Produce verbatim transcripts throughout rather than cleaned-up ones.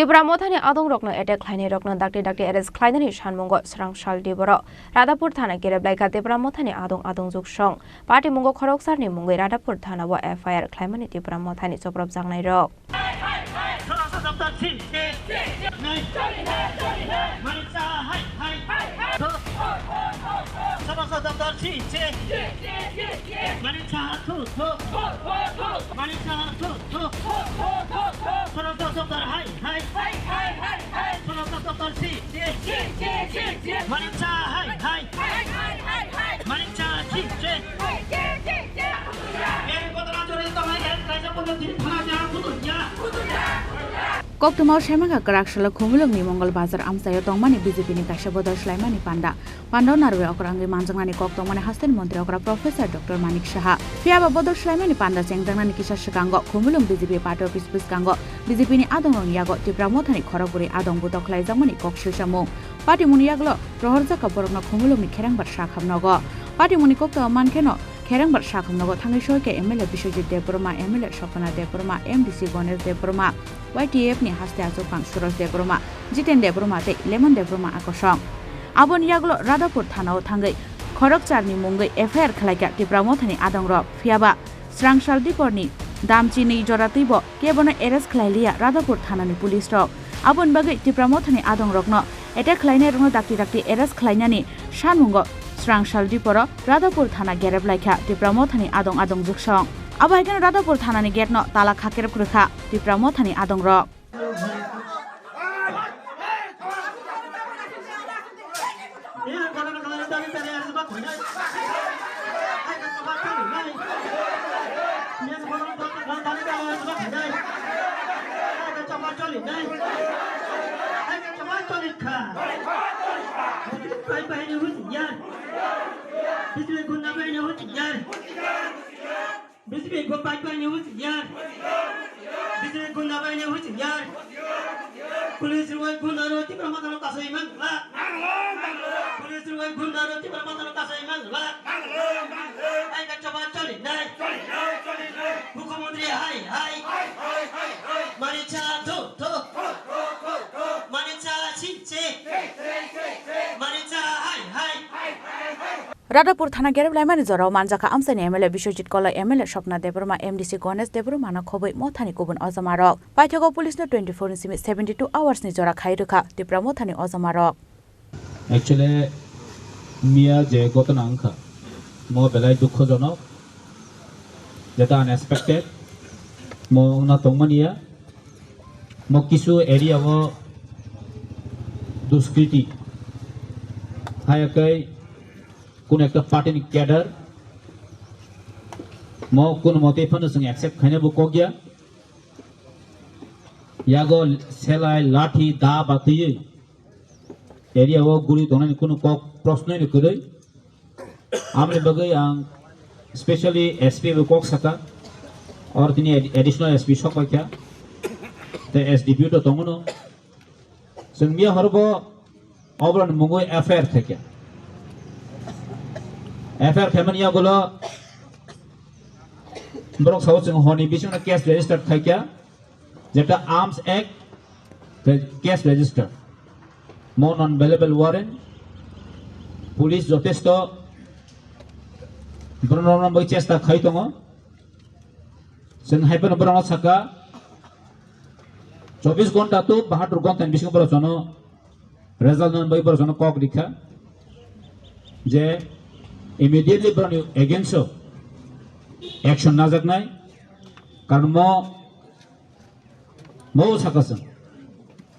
Tipra Mothani adongrokno attack khlainairokno dakti dakti arrest khlainani sanmungo Srangsal Diboro Radhapur thana kerep laikha Tipra Mothani adong adong juksong. Patimungo khoroksarni mungwi Radhapur thanao F I R khlaimani Tipra Mothani chopropjaknairok. Sorosa doptor si si. Mani saha thu thu. Mani saha thu thu. Sorosa doptor hai hai. Sorosa doptor si si. Mani saha hai hai. Mani saha si si. Koktwmao saimangkha kwrak salo Khumulwngni Mongol Bazar amchaio tongmani B J P ni kaisa bodol swlaimani panda. Pandao narwi okra wngwi manjaknani kok tongmani hasteni montri okra Professor Doctor Manik Saha. Phiyaba bodol swlaimani panda chengjaknani kisa swkango Khumulwng B J P party office bwskango B J P ni adongrokni yago Tipra Mothani khorokbwrwi adong butok khlaijakmani kok swisamung. Patimungni yagulo rohorjak kha borokno Khumulwngni Kherengbar Sakham nogo. Patimungni koktwma mankheno Kherengbar Sakham nogo thangwi soikhe M L A Biswajit Debbarma, M L A Swapna Debbarma, M D C Ganesh Debbarma, Y T F ni haste achukphang Suraj Debbarma, Jiten Debbarma tei Lemon Debbarma a kosong. Aboni yagulo Radhapur thanao thangwi khorokcharni mungwi F I R khlaikha Tipra Mothani adongrok. Phiyaba Srangsal Diporni damchinwi jora twibo kebono arrest khlailiya Radhapur thanani police rok. Aboni bagwi Tipra Mothani adongrokno attack khlainairokno dakti dakti arrest khlainani sanmungo Srangsal Diporo Radhapur thana gerep laikha Tipra Mothani adong adong juksong. Abo hai kheno Radhapur thanani gate no tala khakerep kwrwkha Tipra Mothani adongrok. B J P gunda bai ni husi yar. B J P gunda bai ni husi yar. Police rwai gunda ro Tipra Motha no kasai man la. Police rwai gunda ro Tipra Motha no kasai man la. Ai ka choba choli nai. Mukhyamantri hai hai. Mani cha tho tho. Mani cha si si. Mani cha hai hai. Radhapur thana gerep laimani jorao manjakha amchaini M L A Biswajit Koloi, M L A Swapna Debbarma, M D C Ganesh Debbarma no khobwi Mothani kubun ojamarok. Paithago police no twenty four ni simi seventy two hours ni jora khai rwkha Tipra Mothani ojamarok. Actually, miya je ghotona wngkha, mo belai dukhojonok, jeta unexpected, mo wngna tongmaniya, mo kisu area o duskriti, hayakai, Kun ekta party ni cadre mo kun mote phano chwng accept khaina bo kok ya. Yago selai, lathi, da batwi area o guri tongnani kunu kok prosnoi ni kwrwi. Amni bagwi ang specially S P bo kok saka. Or tini ad-, additional S P sok paikha. Te S D P O to tongo no. Chwng miya horo bo oboroni mungwi F I R khaikha. F I R khaimani yagulo borok sao chwng honi bisingno case registered khaikha, jeta Arms Act tei case registered. Mo non bailable warrant, police jotesto borokno romna bagwi chesta khai tongo. Chwng hai phano borokno saka, chobbish ghonta to bahatur ghonta ni bisingo borok jono result nani bagwi borok jono kok rikha je immediately borokni against o action najaknai. Karon mo, mo saka chwng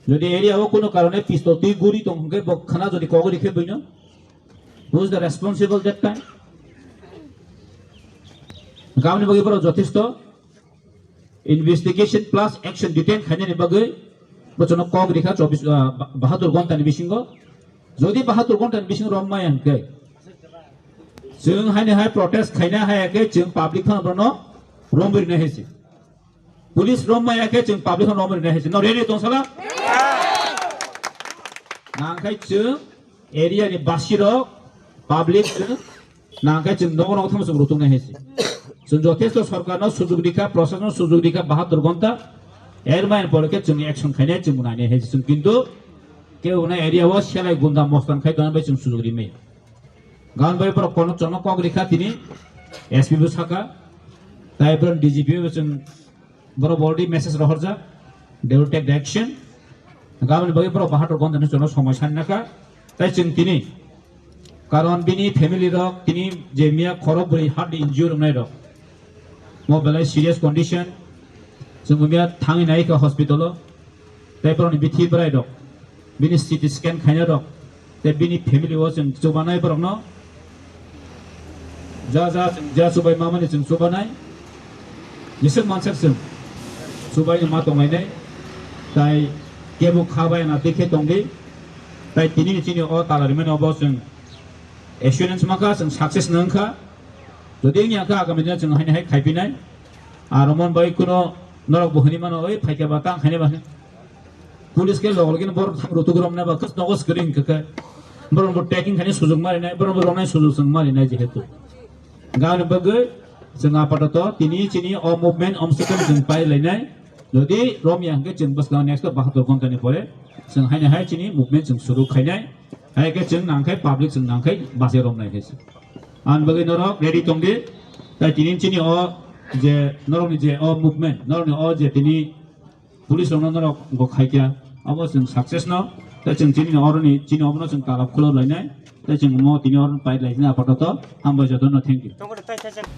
jodi area o kuno karone pistol twi guri tong hwnkhe bo khana jodi kok rikhe buino, who is the responsible that time? Hwnkhe aboni bagwi borok jothesto investigation plus action detail khainani bagwi bochano kok rikha chobbish, ah, ba-, bahatur ghonta ni bisingo. Jodi bahatur ghonta ni bisingo rom maya hwnkhe, chwng haini hai protest khaina hai khe chwng public phano bono rom rina hai se. Police rom maya khe chwng public phano rom rina hai se. No ready tong sala? Nang khai chwng area ni basi rok, public chwng nang khai chwng nogo nogo thangma chwng rutung nai hai se. Chwng jothesto sorkar no sujug rikha, proshashan no sujug rikha, bahatur ghonta. Er main pore khe chwng action khainai, chwng nainai hai chwng kintu kebo na area o selai gunda mostan khai tongna bai chwng sujuk rimai. Gan bai borok kono chono kok rikha tini S P bo saka, tai borok D G P bo chwng borok already message rohorjak, they will take the action. Gaboni bagwi borok bahator gonta ni chono somoi sanna kha, tai chwng tini Karon bini family rok tini je miya khorok bwrwi heart injury wngnai rok. Mo belai serious condition. Chwng miya thangwi nai kha hospital o. Tei borokni bithi bwrai rok. Bini C T scan khaina rok. Tei bini family o chwng chubanai borokno. Ja ja chwng ja chubai mamani chwng chubanai. Jeswk mansak chwng. Chubai ma tonglainai. Tai kebo kha bai na dekhe tongdi. Tai tini ni chini o tala rimani obo chwng assurance mankha, chwng success nangkha. Jodi wngya kha, agami dino chwng haini hai khaipinai. Aro mon bai kuno norok bo hwnwi mano, "Oi, phaikha ba, tang khainai ba." Police khe logo logi borok thang rutuk romnai ba, khas nogo screen khe khe. Borok bo taking khainai sujuk marinai, borok bo romnai sujuk chwng marinai jehetu. Gani bagwi chwng apatoto tini chini o movement omswkang chwng pai lainai. Jodi romya hwnkhe chwng bwskang next bahator ghonta ni pore chwng haini hai chini movement chwng suru khainai. Hai khe chwng nangkhai public chwng nangkhai base romnai khe se. Ang bagwi norok ready tongdi. Tai tini chini o je norokni je o movement, norokni o je tini police rokno norok go khaikya, abo chwng success no. Tai chwng chini oroni chini obono chwng talab khulok lainai. Tai chwng mo tini oroni pai lainai apatoto. Hambai jotono, thank you.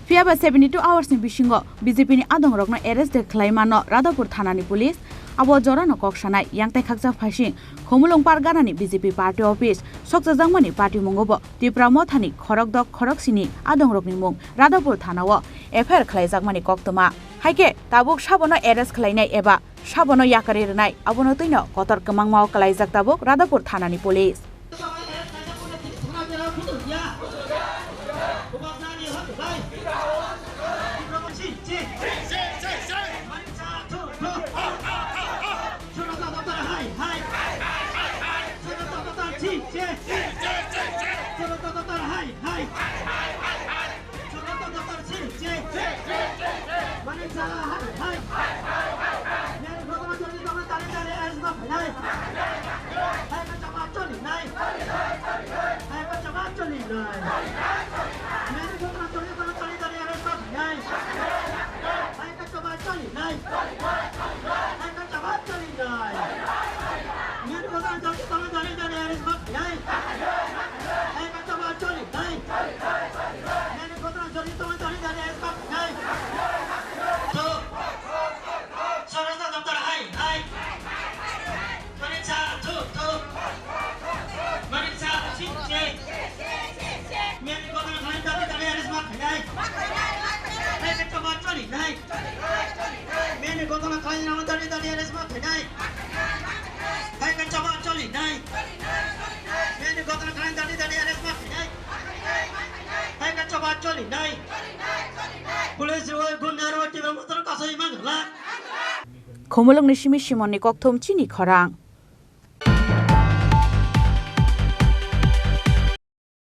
Phiya ba seventy two hours ni bisingo B J P ni adongrokno arrest de khlai mano Radhapur thana ni police. Abo jorano kok sanai, yang tai khaksa phaising Khumulwng Pargana ni B J P party office sokchajakmani party mungo bo Tipra Motha ni khorok dok khorok sini adongrokni mung Radhapur thana o F I R khlaijakmani koktwma. Haikhe tabuk sabono arrest khlainai eba sabono yakarwi rwnai, abono twino kotor kwmangma o kwlaijak tabuk Radhapur thana ni police. Miyani gotona khlaina rwna dani dani arrest ma khainai. Hai ka chaba choli nai. Miyani gotona khlaina dani dani arrest ma khainai. Hai ka chaba choli nai. Police rwui gunda rwui Tipra Motha rok kasui mangla. Khumulwng ni simi Simon ni kokthum chini khorang.